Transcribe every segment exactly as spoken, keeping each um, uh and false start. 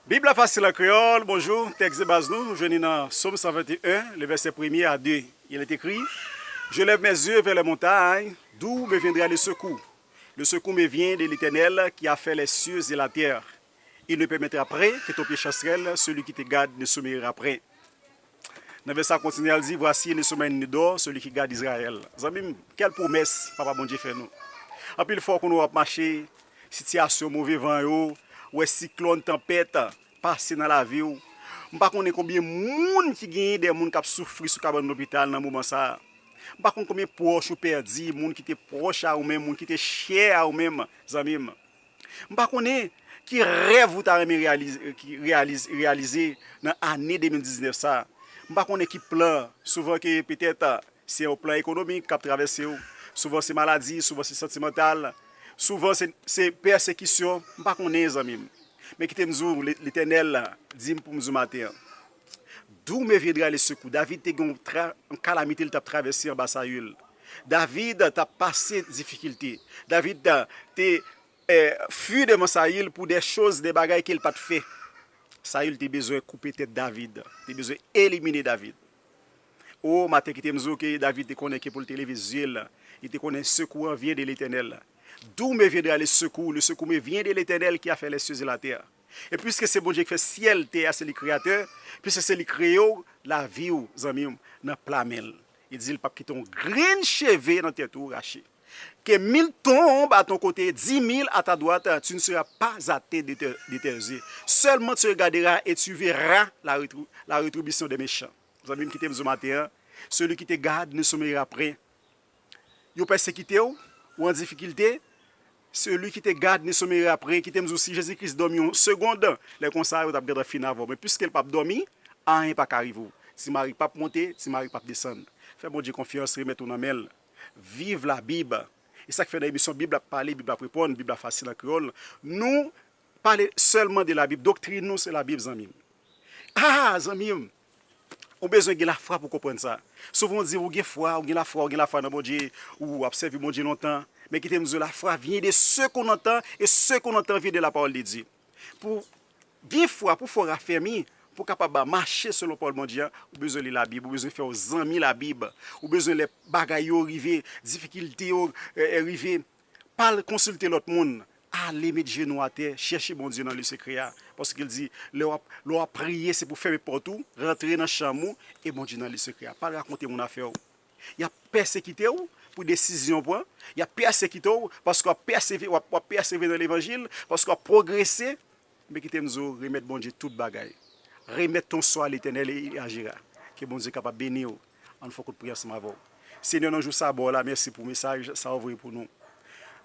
Bib la fasil an kreyòl, bonjou. Tèks de baz nou, nou jwenn li nan Sòm san venteyen, le vèsè premye a de. Il est écrit, Je lève mes yeux vers les montagnes, d'où me viendra le secours? Le secours me vient de l'Éternel qui a fait les cieux et la terre. Il ne permettra point que ton pied chancelle, celui qui te garde ne sommeillera point. Nan vèsè a kontinye al di, Voici, il ne sommeille ni ne dort, celui qui garde Israël. Zanmi m, kèl pwomès Papa Bondye fè nou. Anpil fwa, w konn wè w ap mache, sitiyasyon move van yo, w wè siklòn, tanpèt pase nan lavi w. M pa konnen konbyen moun ki genyen de moun k ap soufri sou kabann lopital nan moman sa a. M pa konn konbyen pwòch ou pèdi, moun ki te pwòch a ou menm, moun ki te chè a ou menm, zanmi m. M pa konnen ki rèv ou ta renmen reyalize, ki reyalize, reyalize nan ane de mil diznèf sa a. M pa konnen ki plan, souvan ke petèt, se yon plan ekonomik k ap travèse w. Souvan se maladi, souvan se santimantal, souvan se, se pèsekisyon. M pa konnen, zanmi m. Men kite m di w, Le-, Letènèl di m pou m di w maten an. D'où me viendra le secours? David te gen yon tra-, yon kalamite li t ap travèse anba Sayil. David t ap pase difikilte. David te, te eh, fui devan Sayil pou de choz, de bagay ke l pa t fè. Sayil te bezwen koupe tèt David, te bezwen elimine David. O, maten kite m di w ke David te konnen ke pou l te leve zye l, li te konnen sekou an vyen de Letènèl. D'où me viendra le secours? Le secours me vient de l'Éternel qui a fait les cieux et la terre. E piske se Bondye ki fè syèl, tè a, se li kreyatè, piske se li kreye w, lavi w, zanmi m, nan pla men l. Li di l p ap kite yon grenn cheve nan tèt ou rache. Que mille tombent à ton côté, dix mille à ta droite, tu ne seras pas atteint de tes, de tes yeux. Seulement tu regarderas et tu verras la rétri-, la rétribution des méchants. Zanmi m, kite m di w maten an, celui qui te garde ne sommeillera point. Yo pèsekite w, ou an difikilte, celui qui te garde ne sommeillera point. Kite m di w, si Jezi Kris dòmi yon segonn, lè konsa, yo t ap gentan fin avè w. Men piske l p ap dòmi, anyen pa ka rive w. Ti mari p ap monte, ti mari p ap desann. Fè Bondye konfyans, remèt ou nan men l. Viv Labib. E sa k fè nan emisyon Bib la ap pale, Bib la ap reponn, Bib la fasil an kreyòl, nou pale sèlman de Labib. Doktrin nou, se Labib, zanmi m. Ah, zanmi m, ou bezwen gen lafwa pou konprann sa. Souvan, ou di, ou gen fwa, ou gen lafwa, ou gen lafwa nan Bondye, ou ap sèvi Bondye lontan. Men kite m di w, lafwa vyen de ce qu'on entend, et ce qu'on entend vient de la parole de Dieu. Pou gen fwa, pou fè w rafèmi, pou w kapab mache selon pawòl Bondye an, ou bezwen li Labib, ou bezwen fè w zanmi Labib, ou bezwen lè bagay yo rive, difikilte yo, eh, eh, rive, pa al konsilte lòt moun. Ale met jenou atè, chèche Bondye nan lye sekrè a. Paske l di, lè w ap, lè w ap priye, se pou fèmen pòt ou, rantre nan chanm ou, e Bondye nan lye sekrè a. Pa al rakonte moun afè w. Y ap pèsekite w pou desizyon w pran. Y ap pèsekite w paske w ap pèseve-, w ap, w ap pèsevere nan levanjil, paske w ap pwogrese. Men kite m di w, remèt Bondye tout bagay. Remèt ton swa a Letènèl e il agira. Ke Bondye kapab beni w. Ann fè kout priyè ansanm avè w. Senyè, nan jou sa a, ba w la, mèsi pou mesaj sa w voye pou nou.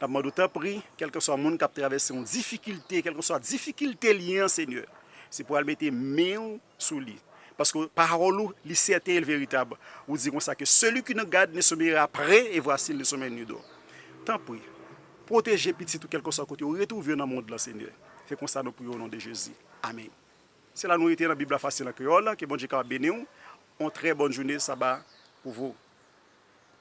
N ap mande w, tanpri, kèlkeswa moun k ap travèse yon difikilte, kèlkeswa difikilte li an, Senyè, se pou al mete men w sou li. Paske pawòl ou, li sèten e l veritab. Ou di konsa ke celui qui nous garde ne sommeillera point, et voici, il ne sommeille ni dort. Tanpri, pwoteje pitit ou kèlkeswa kote yo retwouve yo nan mond lan, Senyè. Se konsa nou priye o non de Jezi. Amèn. Se la nou rete nan Bib la fasil an kreyòl. Ke Bondye kapab beni w. On trè bòn jounen saba pou vou.